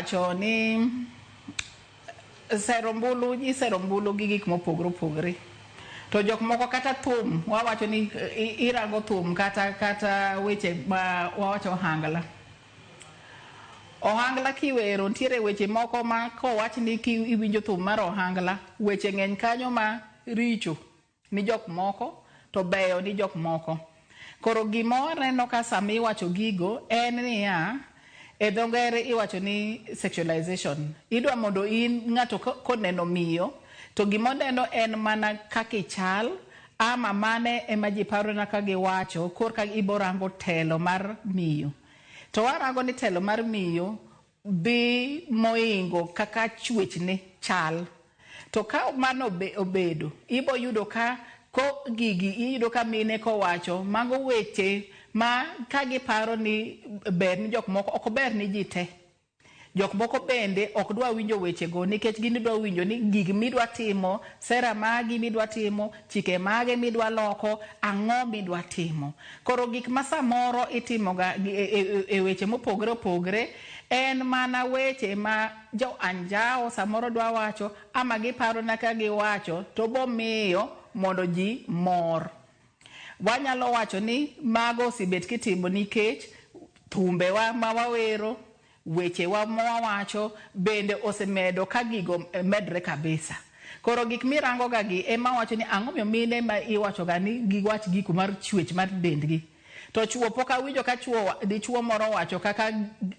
wacho ni sero ombulu, isero ombulu gi gik mopogore opogore. To jok moko kata thum, wawacho ni irango thum kata weche ma wawacho ohangla. Ohangla kiwero nitiere weche moko ma kowach ni iwinjo thum mar ohangla, weche ng'eny kanyo ma richo ni jok moko to beyo ni jok moko. Koro gima waneno ka sama iwacho gigo en niya, e dho ngere iwacho ni sexualization. Idwa mondo in ng'ato koneno miyo to gima oneno en mana kaka ichal ama mane ema ji parona ka giwacho korka iborango telo mar miyo. To warango ni telo mar miyo dhi moingo kaka chwechne chal. To ka mano obedo, ibo yudo ka ko gigi iyudo ka mine kowacho mago weche ma ka giparo ni ber ni jok moko ok ber ni ji te. Jok moko bende ok dwa winjo wechego nikech gin gidwa winjo ni gik midwa timo, sera magi midwa timo, chike mage midwa loko, ang'o midwa timo. Koro gik ma samoro itimoga e weche mopogore opogore en mana weche ma jo anjawo samoro dwa wacho ama giparo na ka giwacho to bomiyo mondo ji mor. Wanyalo wacho ni mago osebet kitimo nikech thumbewa ma wawero, wechewa ma wawacho bende osemedo ka gigo medre kabisa. Koro gik mirango ga gi ema wacho ni ang'o miyo mine ma iwacho ga ni giwach giko mar chwech mar dendgi. To chuo pok awinjo ka chuo dichuo moro wacho kaka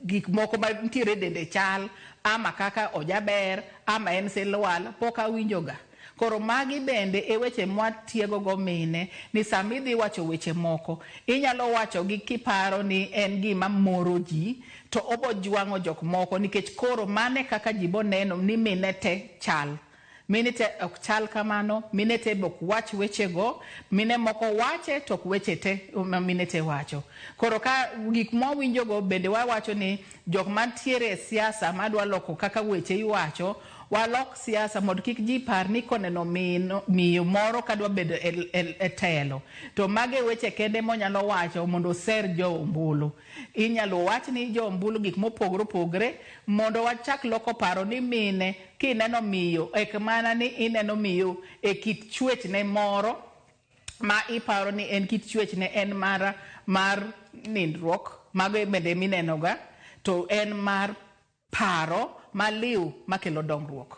gik moko mantiere e dende chal ama kaka ojaber ama en silwal pok awinjo ga. Koro magi bende e weche mwatiego go mine ni sama idhi wacho weche moko inyalo wacho gi kiparo ni en gima moro ji to obo jwang'o jok moko nikech koro mane kaka ji boneno ni mine te chal. Mine te ok chal kamano, mine te be ok wach wechego, mine moko wache to ok weche te ma mine te wacho. Koro ka gik mwawinjogo bende wawacho ni jok mantiere e siasa madwa loko kaka weche iwacho, walok siasa mondo kik ji par ni koneno miyo moro kadwa bedo e telo to mago e weche kende monyalo wacho mondo oser jo ombulu. Inyalo wach ni jo ombulu gik mopogore opogore mondo wachak loko paro ni mine kineno miyo ek mana ni ineno miyo e kit chwechne moro ma iparo ni en kit chwechne en mar nindruok, mago bende minenoga, to en mar paro maliw makelo dongruok.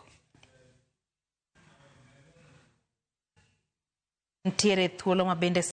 Nitiere thuolo ma bende